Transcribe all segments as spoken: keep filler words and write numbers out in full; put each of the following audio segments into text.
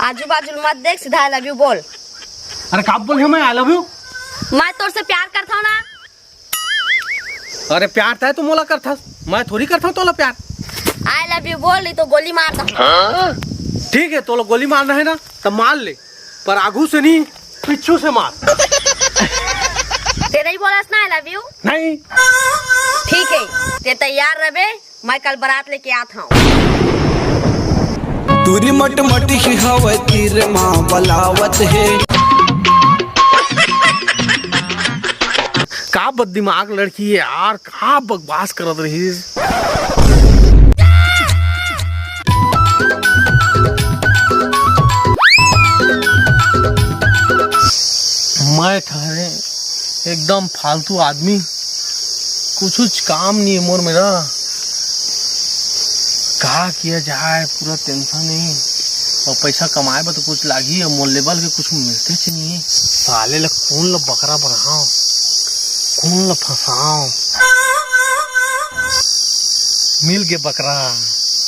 आजू बाजू मत देख, सीधा आई लव यू बोल। अरे का बोल रही हूँ मैं, आई लव यू? मैं तोर से प्यार करता हूँ ना। अरे प्यार तय तो मोला करथस, मैं थोड़ी करथव तोला प्यार। आई लव यू बोल, नहीं तो गोली मार दूँ। ठीक है, तोला गोली मारना है ना तो मार ले, पर आगू से नहीं, पीछू से मार। ते नहीं बोलस ना आई लव यू? नहीं। ठीक है, ते तैयार रहे, मैं कल बारात लेके आत हूँ। तुरी मट मट ही हवय तीर माँ बलावत हे। का बददिमाग लड़की है यार, का बकवास करत रहिस। मैं ठहरे एकदम फालतू आदमी, कुछ काम नहीं है मोर मेरा। का किया जाए, पूरा टेंशन है। और पैसा कमाए बर तो कुछ लागी, और मोर लेवल के कुछ मिलते च नहीं है। साले ला कौन ला बकरा बनाओ, कौन ला फंसाओ। मिल गे बकरा,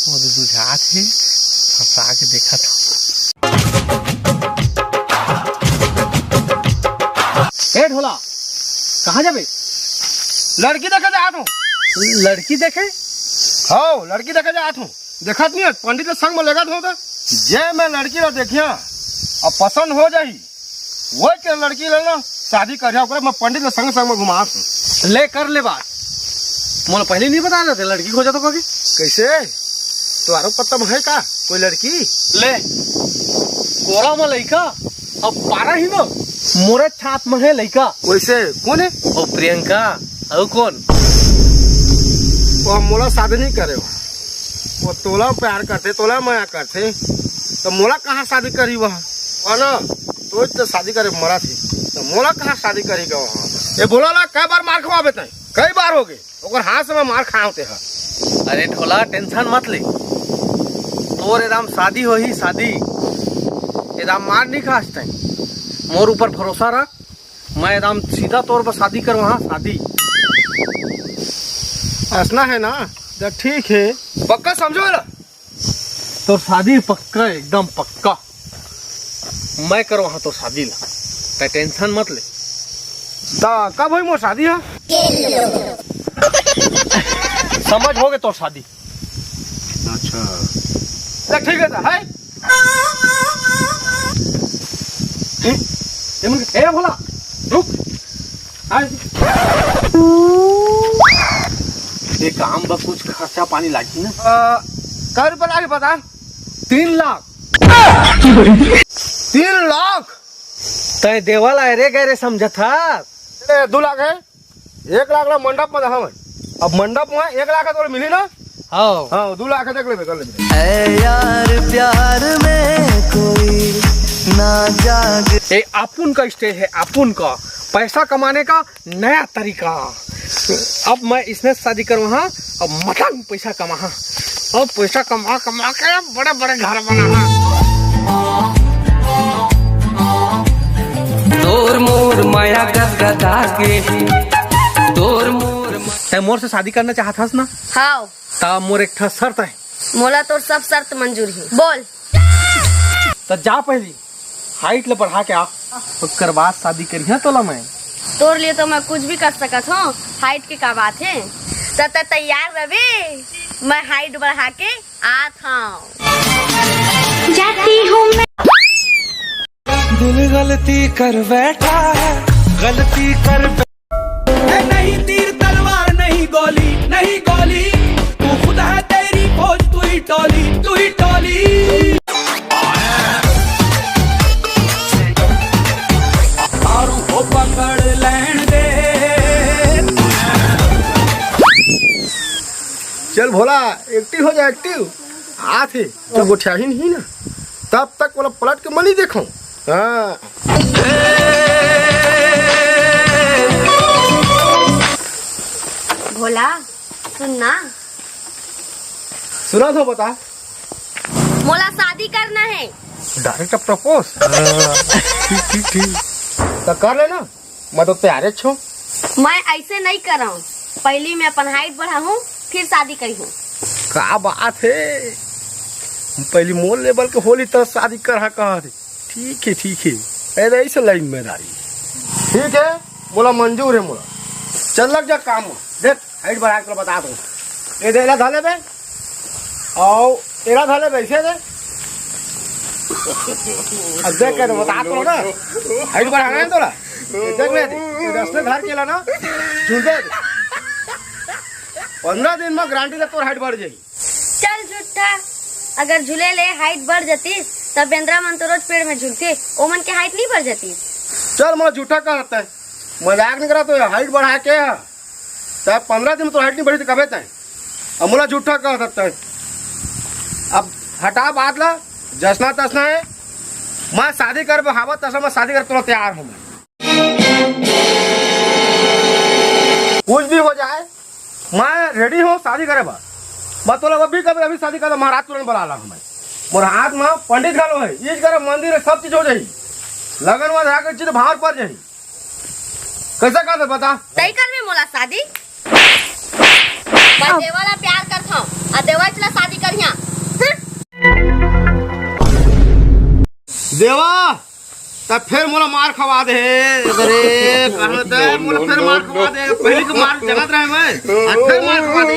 वो तो बुझात है, फंसा के देखा था। ए ढोला, कहाँ जाबे? लड़की देखे जात हूँ। लड़की देखे? हाँ, लड़की देखे जात हूँ। देखत नहीं है, पंडित के संग में लेगत हूँ तो। जे मैं लड़की ला देखिया, अब पसंद हो जाही, वही के लड़की ले ना शादी करिया, ओकरे मैं पंडित के संग संग में घुमात हूँ। ले कर ले बात, मोला पहले नहीं बता देते लड़की खोजत हो के। कैसे? तुम्हारो पता में है का कोई लड़की? ले, कोरा में लइका, अब पारा ही ना, मोरे छात में है लइका। वैसे कौन है? वो प्रियंका। अउ कौन? वो मोला शादी नहीं करे हो। वो तोला प्यार करते, तोला मया करते, तो मोला कहाँ शादी करी वह? वो ना, तो तो शादी करे मरा थी, तो मोला कहाँ शादी करी का वहाँ? ये बोला ना, कई बार मार खवाबे तय? कई बार हो गए ओकर हाथ से मैं मार खाओ ते हा। अरे ढोला, टेंशन मत ले, तोर एकदम शादी होही, शादी। एकदम मार नहीं खास तय, मोर ऊपर भरोसा रख, मैं एकदम सीधा तौर पर शादी करवाहा, शादी। असना है ना? तो ठीक है। पक्का समझो ना? तोर शादी पक्का, एकदम पक्का। मैं करवाहा तोर शादी ला, तै टेंशन मत ले। ता कब होई मोर शादी हा? समझ होगे तोर शादी। अच्छा। ले ठीक है ता, है? ए, ए, मन, ए, भोला, रुक। आय। ये काम बर कुछ खर्चा पानी लागी ना? अ, कै रुपया लागी बता? तीन लाख। तीन लाख? तै देवल आय रे, गैरे समझत हस? ए, दू लाख है। एक लाख ला मंडप में हवय। अब मंडप में एक लाख तो मिली ना? हाँ। हाँ, दू लाख देख लेबे, कर लेबे। ऐ यार प्यार में कोई ना जाग। ए, अपुन का स्टेज है, अपुन का। पैसा कमाने का नया तरीका। अब मैं इसमें शादी करवाहा, अब मतंग पैसा कमाहा। अब पैसा कमा कमा के बड़े बड़े घर बनाहा। तोर मोर माया गदगदा के, तोर मोर मा- तै मोर से शादी करना चाहत हस ना? हाँ। ता मोर एक ठा शर्त है। मोला तोर सब शर्त मंजूर है, बोल। त जा पहली हाइट ले बढ़ा के आ, ओकर बाद शादी करिहा तोला मैं। तोर लिए तो मैं कुछ भी कर सकत हूँ, हाइट के का बात है? त तै तैयार रहे, मैं हाइट बढ़ा के आत हूँ। जाती हूँ मैं। दिल गलती कर बैठा है, गलती कर बै- ए, नहीं तीर तलवार, नहीं गोली, नहीं गोली, तू खुद है तेरी फौज, तू ही टोली, तू ही टोली। दारू को पकड़ लेने दे। चल भोला, एक्टिव हो जा, एक्टिव। आथे, जो गोठियाही नहीं ना, तब तक वाला पलट के मनी देखो। हाँ। भोला, सुन ना। सुना तो बता। मोला शादी करना है। Direct propose. ठीक, ठीक, ठीक। तो कर लेना। मैं तो तैयार छो। मैं ऐसे नहीं कराऊं, पहली मैं अपन हाइट बढ़ाऊं, फिर शादी करूं। का बात है? पहली मोर लेवल के होली त शादी करहा कहा थे। ठीक है, ठीक है। ए, ऐसे लाइन में रही। ठीक है, मोला मंजूर है मोला। चल लग जा काम में। देख, हाइट बढ़ा के बता दो। ये दे, एला धले बे। आओ, एला धले बे, इसे दे। अब देख के तो बता तो ना। हाइट बढ़ाना है तोला। ये देख बे, ये दस ने धर के ला ना। झूल दे। पंद्रह दिन में गारंटी से तोर हाइट बढ़ जाई। चल झूठा, अगर झूले ले हाइट बढ़ जातीस, तब बेंदरा मन तो रोज पेड़ में झूलथे, ओमन के हाइट नहीं बढ़ जातीस। चल, मोला झूठा कहत है, मजाक नहीं करा तो हाइट बढ़ा के है, तब पंद्रह दिन में तो हाइट नहीं बढ़ी तो कबे तय। अब मोला झूठा कहत है, अब हटा बात ला, जसना तसना है, मैं शादी कर बहावत तसना मैं शादी कर तो तैयार हूँ मैं। कुछ भी हो जाए, मैं रेडी हूँ शादी करे बर। मैं तोला अभी कभी अभी शादी कर, महाराज तुरंत बुला ला हमें। मोर हाथ में पंडित घलो है, ईज करे मंदिर है, सब चीज हो जाई। लगन में जाकर चीज भाव पर जाई। कैसे कर दे बता? तय कर में मोला शादी। मैं देवा ला प्यार करथौं, आ देवा चला शादी करिया। देवा, त फेर मोला मार खवा दे। अरे, कहाँ त मोला फेर मार खवा दे। पहली के मार जगत रहे मैं, आज फेर मार खवा दे।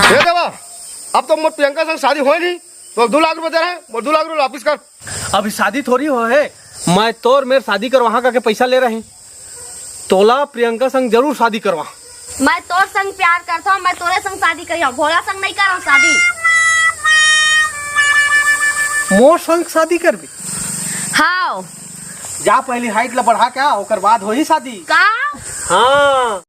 ए देवा, अब तो मोर प्रियंका संग शादी होय नहीं, तो दो लाख रुपया दे रहे, मोर दो लाख रुपया वापिस कर। अभी शादी थोड़ी हो है, मैं तोर मेर शादी करवाहा करके पैसा ले रहे। तोला प्रियंका संग जरूर शादी करवा। मैं तोर संग प्यार करता हूँ, मैं तोरे संग शादी करी हूँ, भोला संग नहीं करहूँ शादी। मोर संग शादी करबी? हाँ। जा पहली हाइट ला बढ़ा के आ, ओकर बाद होही शादी। का? हाँ।